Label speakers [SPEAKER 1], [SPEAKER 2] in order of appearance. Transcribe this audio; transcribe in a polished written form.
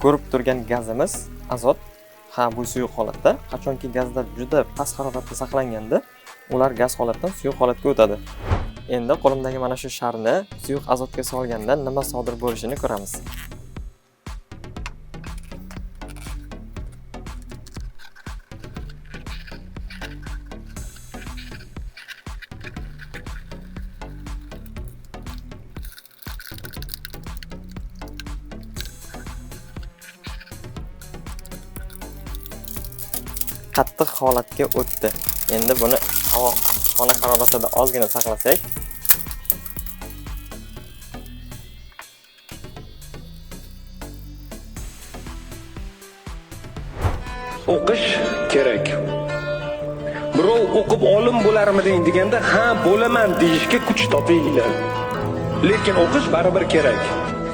[SPEAKER 1] Ko'rib turgan gazimiz azot. Ha, bu suyuq holatda. Qachonki gazlar juda past haroratda saqlanganda, ular gaz holatdan suyuq holatga o'tadi. Endi qo'limdagi mana shu sharni suyuq azotga solganda nima sodir bo'lishini ko'ramiz. Qattiq holatga o'tdi. Endi buni havo xona haroratida ozgina saqlasak,
[SPEAKER 2] O'qish kerak. Birov o'qib olim bo'larmiding deganda, ha, bo'laman deyishga kuch topinglar. Lekin o'qish baribir kerak.